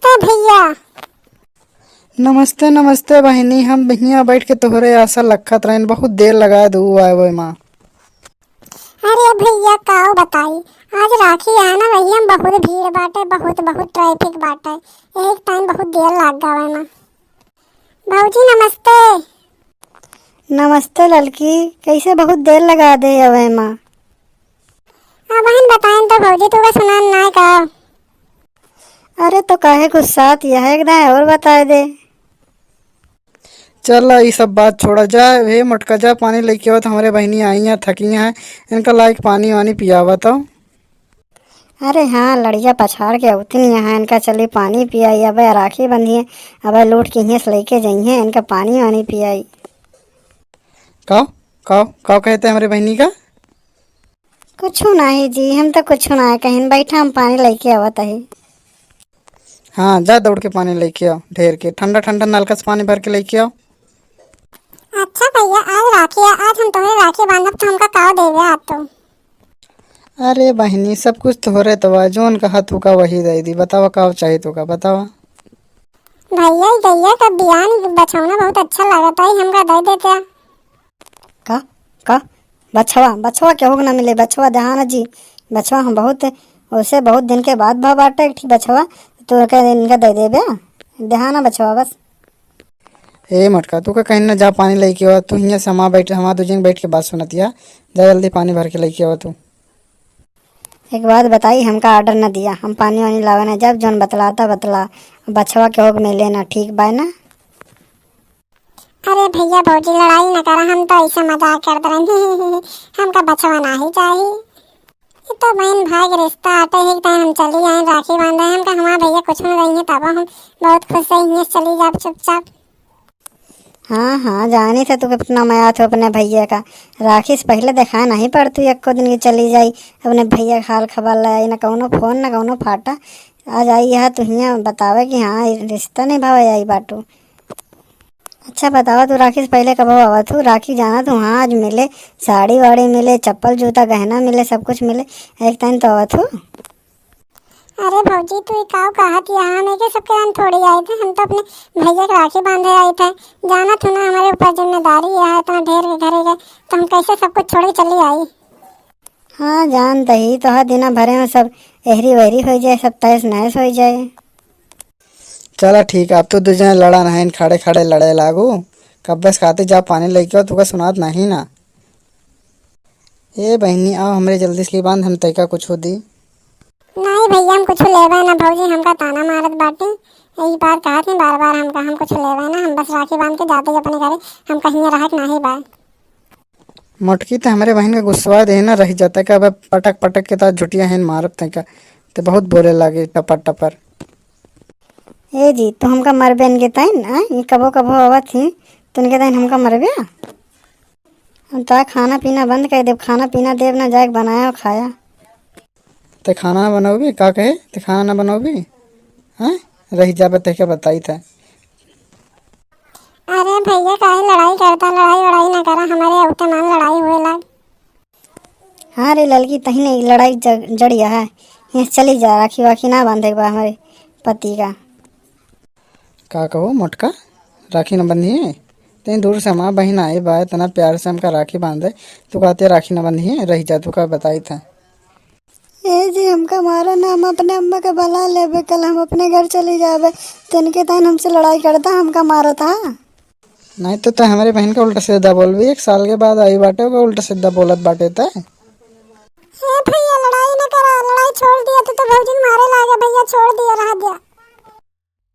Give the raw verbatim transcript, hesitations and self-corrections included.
नमस्ते भइया। नमस्ते, नमस्ते बहिनी, हम हियाँ बैठ के तोहरे आसा लखत रहेन, बहुत देर लगाए दू आवे मा। अरे भइया, काव बताई, आज राखी है ना भइया, बहुत भीड़ बाटे, बहुत, बहुत traffic बाटे, एक time बहुत देर लाग गवे मा। भौजी नमस्ते। नमस्ते ललकी, कैसे बहुत देर लगा दे अवे मा? अबहिन बताएन तो भौजी, तू का सुनान नाय का? अरे तो काहे गुस्सात यह, एक दाएं और बताए दे। चल, ई सब बात छोड़ा जा। हे मोटका, जा पानी लेके आवत, हमरे बहिनी आई हैं, थकी हैं, इनका लायक पानी वानी पियावा तो। अरे हाँ, लड़िया पछाड़ के अवती नहीं है, इनका चली पानी पियाई, अबे राखी बंधी है, अबे लूट के हियाँ से लेके जाई है, इनका पानी वानी पियाई। का, का, का कहते हमरे बहिनी का? कुछ नाही जी, हम तो कुछ ना कहिन, बैठा हम पानी लेके आवत ही। हाँ, जा दौड़ के पानी लेके आओ, ढेर के ठंडा ठंडा नलका से पानी भर के लेके आओ। अच्छा भइया, आज राखी है, आज हम तोहरे राखी बांधब तो हमका का देबे आ तू? अरे बहिनी, सब कुछ तोहरे तो बा, जौन कहा तू का वही दे दी। बतावा का चाही तू का, बतावा। भइया, ई गइया का बियान बछौना बहुत अच्छा लागत है, हमका दे देते। का? का? बछवा, बछवा केहू के ना मिले, बछवा देहाना जी, बछवा हम बहुत, ओसे बहुत दिन के बाद भा बाटे एक ठी बछवा, तो के इनका दे देबे, देहाना बछवा बस। ए मटका, तू का कहीं ना जा पानी लेके आवा, तू हियाँ से हमार बैठ, हमार दू जन बैठ के बात सुनत या, जा जल्दी पानी भर के लेके आवा तू। एक बात बताई, हमका order न दिया, हम पानी वानी लावे ना जब जौन बतलाता बतला, बछवा केहू के मिले ना, ठीक बाय ना? अरे भइया भौजी लड़ाई न करा, हम तो ऐसे मजाक करत रहनी, हमका बछवा नाही चाही। ये तो बहन भाई के रिश्ता आटे ही, एक time हम चली आए राखी बांधे, हमका हमार भइया कुछ न रही है, तब हम बहुत खुश है, हियाँ से चली जाब चुपचाप। हाँ, हाँ, जानी था तू कितना मया था अपने भइया का। राखी से पहिले देखा नहीं पड़तू, एको दिन के चली जाई, अपने भइया का हाल खबर ले आई, ना कौनो फोन, ना कौनो फाटा। आज आई यहाँ तू हियाँ बतावे कि हाँ, रिश्ता निभावे आई बाटू। अच्छा बतावा, तू राखी से पहिले कब आवत हूँ? राखी जाना तू, हाँ, आज मिले, साड़ी वाड़ी मिले, चप्पल जूता गहना मिले, सब कुछ मिले, एक time तो आवत हूँ। अरे भौजी, तू ई काव कहत या? हम एके सबके हम थोड़ी आए थे, हम तो अपने भइया के राखी बांधे आए थे। जानत हो ना, हमारे ऊपर जिम्मेदारी है इतना ढेर के घरे के, तो हम कैसे सब कुछ छोड़ के चली आई? हाँ, जानत ही, तोहर दिना भरे में सब एहरी वहरी होइ जाए, सब तहस नहस होइ जाए। चला ठीक है, अब तो दू जने लड़ा नहीं, खड़े खड़े लड़े लागू। कब्बे से खाते जा पानी लेके आओ, तुका सुनात नहीं ना। ए बहिनी, आओ हमरे जल्दी से बांध, हम तैका कुछ दी। नहीं भइया, हम कुछ लेबे ना, भौजी हमका ताना मारत बाटी। यही बात कहत ही बार बार हमका, हम कुछ लेबे ना, हम बस राखी बांध के जाते ही अपने घरे, हम कहीं रहत नहीं बा। मोटकी त हमरे बहिन का गुस्सवा दे ना रह जाता, कि अब पटक पटक के ता झुटिया हेन मारब तैका, ते बहुत बोले लागे टपर टपर। ए जी, तू हमका मरबे इनके ताइन, आ? ये कबो कबो आवत ही, तू इनके ताइन हमका मरबे? हम तो खाना पीना बंद कर देब, खाना पीना देब ना, जाके बनाया खाया। ते खाना ना बनौबी, का कहे? ते खाना ना बनौबी? हाँ? रह जाबे, ते के बताई था। अरे भइया, काहे लड़ाई करता? लड़ाई वड़ाई ना करा, हमारे अउते मान लड़ाई हुए लाग। हाँ रे ललकी, तही नहीं लड़ाई ज-, जड़िया है। यहाँ चली जा, राखी वाखी ना बांधे के बा हमारे पति का। का कहो मोटका, राखी न बंधी है? तई दूर से हमार बहिन आई बा, इतना प्यार से हमका राखी बांधे, तू कहते राखी न बंधी है, रह जा, तू का बताई था। ए जी, हमका मारा ना, हम अपने अम्मा के बला लेबे, कल हम अपने घर चली जाबे, तिनके तान हमसे लड़ाई करता, हमका मारत हा। नहीं तो, तो हमरे बहिन का उल्टा सीधा बोलबी, एक साल के बाद आई बाटे, ओका उल्टा सीधा बोलत बाटे त। ए भइया, लड़ाई न करा, लड़ाई छोड़ दिया, तू तो भौजी मारे लागे, भइया छोड़ दिया, रह दिया।